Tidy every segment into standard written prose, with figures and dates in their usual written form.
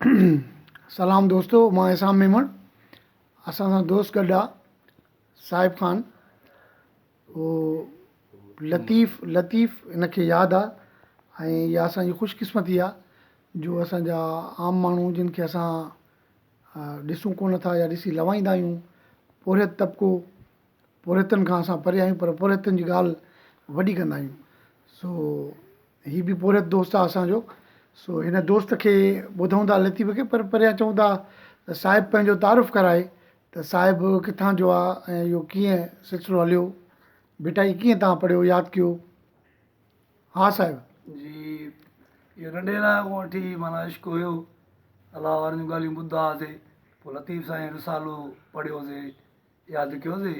سلام دوستو مان احسان ميمڻ اسان سان دوست گڏ آ صاحب خان او لطيف لطيف ان کي ياد آ ۽ اها اسان جي خوش قسمتي آ جو اسان جا عام ماڻهو جن کي اسان ڏسون ڪونه ٿا يا ڏسي لوائيندا آهيون پورهيت طبقو پورهيتن کان اسان پري آهيون پر پورهيتن جي ڳالهه وڏي ڪندا آهيون سو هي به پورهيت دوست آهي اسان جو سو هن دوست کي ٻڌون ٿا لطيف کي پر پريان چئون ٿا ته صاحب پنهنجو تعارف ڪرائي ته صاحب ڪٿان جو آهي ۽ اهو ڪيئن سلسلو هليو ڀٽائي ڪيئن تان پڙهيو ياد ڪيو ها صاحب. جي اهو ننڍي لاء کان وٺي معنيٰ عشق هيو الله وارن جون ڳالهيون ٻڌندا هئاسي پوء لطيف سائين رسالو پڙهيوسي ياد ڪيوسي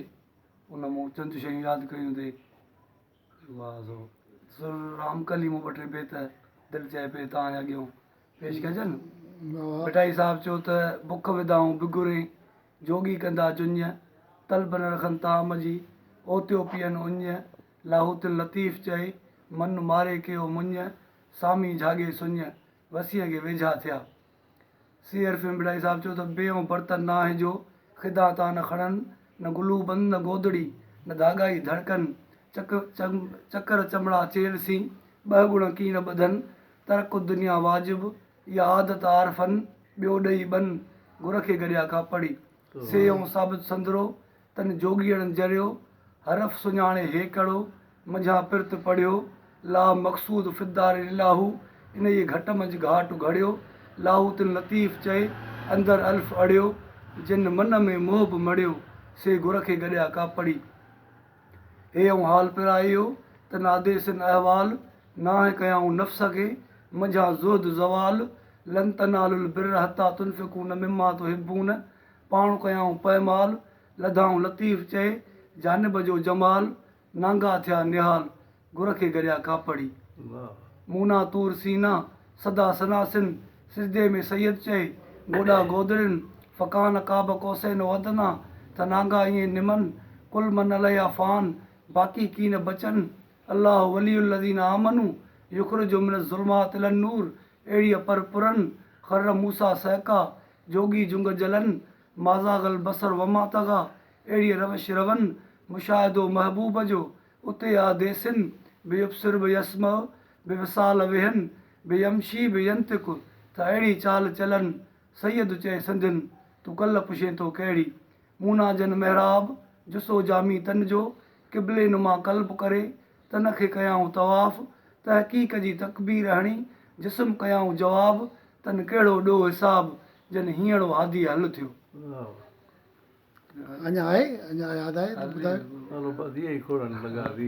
ان مون چند شيون ياد ڪيون تي سو سر رام ڪلي مون ٻه ٽي بيت دل چئي پئي تان جي اڳيون پيش ڪجن. ڀٽائي صاحب چيو ته بک وڌائون بگهرين، جوڳي ڪندا جڃ، طلب نه رکن طعام جي، اوتيو پيئن اڃ، لاهوتين لطيف چئي، من ماري ڪيو مڃ، سامي جهاڳي سڃ، وسيع کي ويجها ٿيا. سي حرف ۾ ڀٽائي صاحب چيو ته بيئون برتن ناهه جو، خدا تان نه کڻن، نه گلوبند نه گودڙي، نه ڌاڳائي ڌڙڪن، چڪ چڪر چمڙا چيل سين، ٻهڳڻ ڪين ٻڌن، ترڪ الدنيا واجب، اها عادت عارفن، ٻيو ڏئي ٻن، گر کي گڏيا ڪاپڙي. سي ائون ثابت سندرو، تن جوڳيئڙن جريو، حرف سڃاڻي هيڪڙو، منجهان پرت پڙهيو، لا مقصود في الدارين الا هو، انهيء گهٽ منجهه گهاٽ گهڙيو، لاهوتن لطيف چئي، اندر الف اڙيو، جن من ۾ محب مڙيو، سي گر کي گڏيا ڪاپڙي. هي ائون حال پرائيو، تن آديسن احوال، ناهه ڪيائون نفس کي، منجهان زهد زوال، لن تنالوا البر حتي تنفقون مما تحبون، پاڻ ڪيائون پئمال، لڌائون لطيف چئي، جانب جو جمال، نانگا ٿيا نهال، گر کي گڏيا ڪاپڙي. مونا طور سينا، سدا سناسن، سجدي ۾ سيد چئي، گوڏا گودڙين، فڪان قاب قوسين او ادنيٰ، ته نانگا ائين نمن، ڪل من عليها فان، باقي ڪين بچن، الله ولي الذين آمنوا، يخرجهم من الظلمات الي النور، اهڙيء پر پرن، خر موسيٰ صعقا، جوڳي جنگ جلن، مازاغ البصر وما طغيٰ، اهڙيء روش رون، مشاهدو محبوب جو، اتي آ ديسين، به يبصر به يسمع، به وصال ويهن، به يمشي به ينطق، ته اهڙي چال چلن، سيد چئي سنڌين، تون ڪل پڇين ٿو ڪهڙي؟ مونا جن محراب، جسو جامي تن جو، قبلي نما قلب ڪري، تن کي ڪيائون طواف، تحقيق جي تڪبير هڻي، جسم ڪيائون جواب، تن ڪهڙو ڏوهه حساب، جن هينئڙو هاديء حل ٿيو. اڃا آهي اڃا ياد آهي ته ٻڌايو.